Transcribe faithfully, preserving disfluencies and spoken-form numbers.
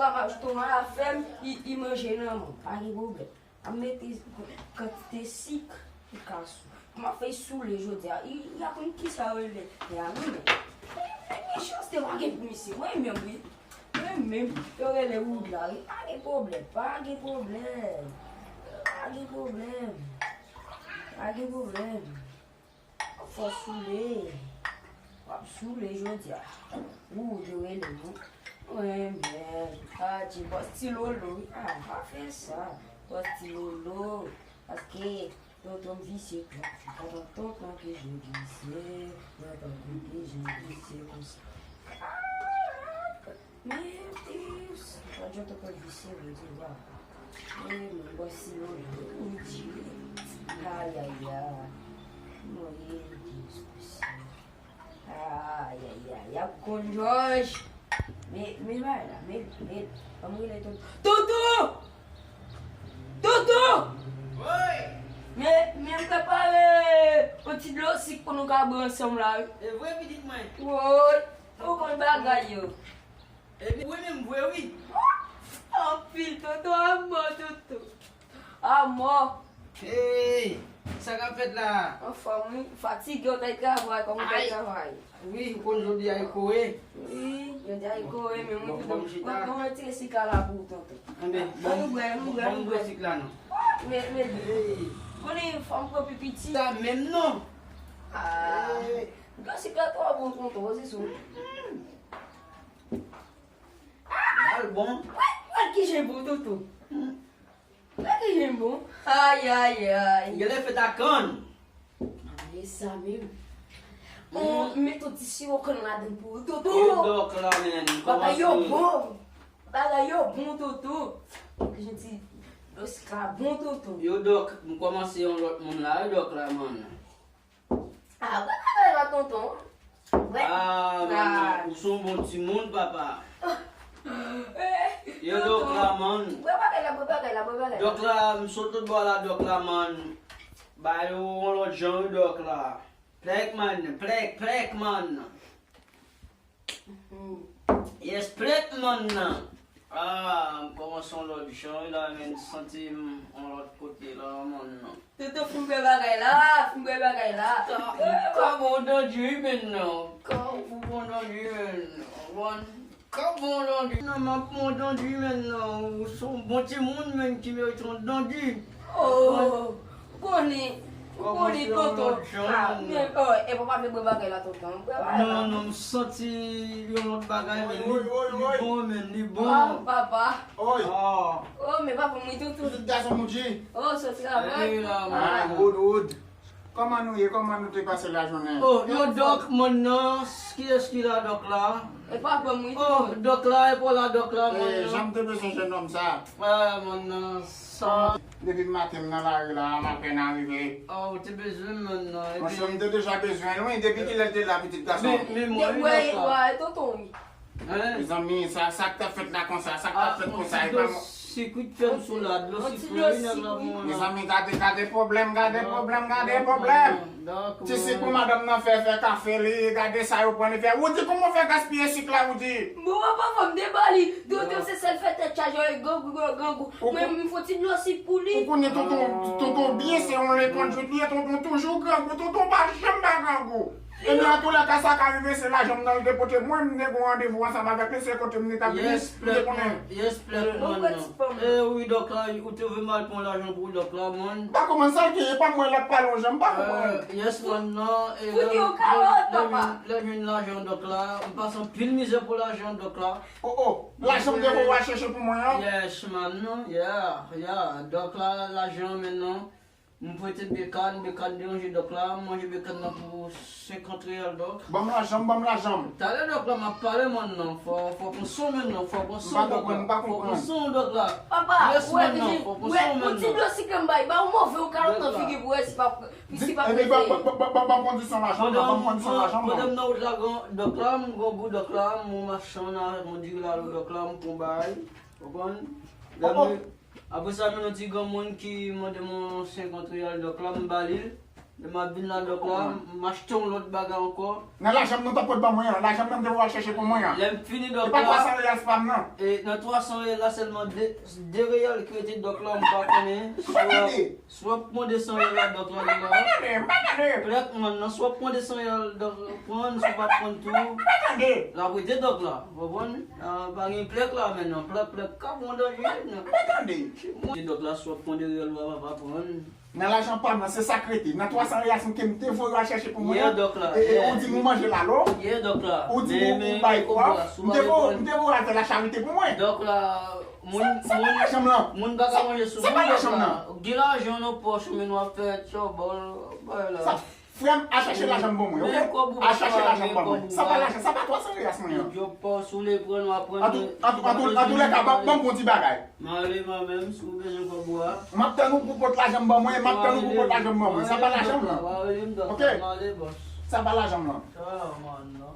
Papa, estonmak la fè m, li, li manje nan men m. Pa gen pwoblèm. M ap mete kantite sik pou l ka sou. M ap fè l soule jodi a. Li, li ap konn kisa yo rele. Ya, men, men, men, mechanste pa gen pou misye. Mwen menm, wi. Mwen menm, yo rele Wood la, wi. Pa gen pwoblèm, pa gen pwoblèm. Pa gen pwoblèm. Pa gen pwoblèm. Fò soule. W ap soule jodi a. Ou, yo rele nou. Mwen menm. Adje, bòs ti lolo, wi. Ah, pa fè sa. Bòs ti lolo. Paske tonton visye tou. Tonton, tonton ke je visye. Tonton ke je visye konsa. Ah! Meu Deus! Pode eu tô com você, meu Deus, ó. Ei, mano, gosto de lolo. Um dia. Ai, ai, ai. Meu Deus do céu. Ai, ai, ai. A Conjós. Me, me vai lá, me, me. Vamos ler tudo. Tudo! Tudo! Oi! Me, me prepare un petit doce pour nous cabrer ensemble là. É vre, pitit mwen. Woy! Ou konn bagay yo. Epi wi, menm vre wi. Anpil, tonton, amò, tonton. Amò. Hey, sa k ap fèt la? Anfòm, wi. Fatige, w t al travay, kòman w t al travay? Wi, ou konn jodi a e kore. Wi, jodi a e kore, men mwen tou, mwen mwen retire sik la pou ou, tonton. Anben, ban nou bwè, ban nou bwè, ban nou bwè sik la non. Men, men, konnen fò m pran pi piti. Sa menm non. Ah, gwo sik la twò bon, tonton, se sou. Mal bon. Wè, wè ki jan bon, tonton. Wè ki jan bon. Ay, ay, ay. Genlè fèt ak kann. Ay, sa menm. On, met yon ti siwo kann ladan pou ou, tonton. E dòk la, men. Bagay yo bon. Bagay yo bon, tonton. Ki jan ti dlo sik la bon, tonton. Yo dòk, m kòmanse yon lòt moun la, yo dòk la, man. Ah, bwè bagay la, tonton. Bwè. Ah, manman, ou se yon bon timoun, papa. Yo, dòk la, man. Bwè bagay la, bwè bagay la, bwè bagay la. Dòk la, m sot lòt bò la, dòk la, man. Ba yo yon lòt jan, wi, dòk la. Plèk, man, plèk, plèk, man. Yes, plèk, man nan. Ah, m kòmanse yon lòt jan wi la, men m santi m yon lòt kote la, man nan. Toto fin bwè bagay la, fin bwè bagay la. Kòman w dandi wi, men nan. Kòman w dandi, men nan. Kòman w dandi. Nan, m ap pran dandi, men nan. Ou se yon bon timoun, men ki merite yon dandi. Oh. Ou konnen, ou konnen, tonton. Ah, men, oh, e papa vle bwè bagay la, tonton. Bwè bagay la. Non, non, m santi yon lòt bagay, men li, li bon, men li bon. Ah, papa. Oy. Ah. Oh, men papa, mwen tonton. Pitit gason Moudji. Oh, soti la, mwen. Ah, Wood, Wood. Kòman nou ye? Kòman nou te pase lajounen? Oh, yo dòk mòn nan, kiyès ki la dòk la? E pa bon, mwen. Oh, dòk la, e pa w la dòk la, mòn nan. Jan m te bezwen jennonm sa. Ah, mòn nan, sa. Depi maten m nan lari la, m apèn arive. Oh, ou te bezwen m, mòn nan. Monchè, m te deja bezwen l, wi. Depi kilè l te la, pitit gason? Men, men mwen, wi, dòk la. Tonton, wi. Hein? Mezanmi, sa, sa k t ap fèt la konsa, sa k t ap fèt konsa, e pa mwen. Dlo sik wi k fè m sou la, dlo sik wi, nèg la bon la. Mezanmi, gade, gade pwoblèm, gade pwoblèm, gade pwoblèm. Ti sik pou madanm nan fè, fè kafe li, gade sa yo pran li fè. Woody, kòman w fè gaspiye sik la, Woody? Bon, papa, fò m te ba li. Doktè, se sèl fè tèt chaje, grangou, grangou. Mwen, m fè ti dlo sik pou li. Ou konnen tonton, tonton byen se yon lekondwit li ye, tonton toujou grangou, tonton pa janm pa grangou. E nan antoulèka, sa ka rive, se lajan m nan l te pote mwen, m te gen yon randevou ansanm avèk li, se kote m te t ap vini, m te konnen. Yes, plèk, mòn nan. E wi, dòk la, ou te vle m al pran lajan pou dòk la, mòn. M pa konprann sa l genyen, pa m wè l ap pale yon jan, m pa konprann. Yes, mòn nan, e lè, lè, lè jwenn lajan dòk la, m pase anpil mizè pou lajan dòk la. Oh, oh, lajan m te voye w al chèche pou mwen an? Yes, mòn nan, yeah, yeah, dòk la, lajan men nan. M prete Bekan, Bekan deranje dòk la, m manje Bekan nan pou senkant reyal dòk. Ban m lajan m, ban m lajan m. Talè dòk la, m ap pale mòn nan, fò, fò pran swen w men nan, fò pran swen w dòk la. M pa konprann, m pa konprann. Fò pran swen w dòk la. Papa, ou wè ki jan, ou wè, yon ti dlo sik m bay, ba yon move yon kalòt nan figi pou wè si pa, si pa prese. Ebyen, ban, ban, ban, ban, ban m kondisyon lajan m nan, ban m kondisyon lajan m nan. Pandan m nan wout la, gran dòk la, m grangou dòk la, m yon machann, m yon diri lalo dòk la, m pran bagay, ou konprann? Lè m Apre sa, men yon ti granmoun ki mande m yon senkant reyal dòk la, m ba li l. Lè m ap vin la, dòk la, m achte yon lòt bagay ankò. Nan lajan m nan w t ap pot ban mwen an, lajan m nan m te voye al chèche pou mwen an. Lè m fini, E dòk pa twa la, san reyal pa m nan. E nan twa san reyal la, sèlman de, de reyal ki rete, dòk la, m pa konnen. Si w ap, Tande. Si w ap pran de san reyal la, dòk la, li la. Tande, m pa tande. Plèk, man, nan si w ap pran de san reyal, dòk, pran, si w pa t pran tou. M pa tande. L ap rete, dòk la. Ou konprann? Ah, pa gen plèk la, men non. Plèk, plèk ka bon danje, non. M pa tande. Mwen, dòk la, si w ap pran de reyal, ou pa pran. Nan lajan pa m nan, se sa k rete. Nan twa san reyal ke m te voye al chèche pou mwen Yeah, an. dòk la, E, e, yeah. Ou di m ou manje lalo. Yeah, dòk la. Ou di m Men, ou men, bay men, kwa. dòk la, si w M pa te gen voye, pwoblèm. M te voye al fè lacharite pou mwen. Dòk la, moun, Sa, sa pa moun, lajan m nan. Moun pa ka manje sou Sa pa moun, dòk lajan m la. Nan. Gen lajan nan pòch ou, men w ap fè tchòbòl, bagay la. Sa, frè m, al chèche lajan m ban mwen, Men oke? kòb ou Al chèche pa, lajan m men ban kòb mwen. ou Sa pa pa. Lajan, sa pa twa san reyal mwen an. Djòb pa w, si w vle pran, w ap pran. An tou, an tou, an tou, an tou lè ka, ban, ban m yon ti bagay. M ale mwen menm, si w bezwen kòb ou a. M ap tann ou pou pot lajan m ban mwen, m ap tann ou pou pot lajan m ban mwen. Sa pa lajan m nan. W a rele m, dòk. Oke. M ale, bòs. Sa pa lajan m nan. Ah, man, non.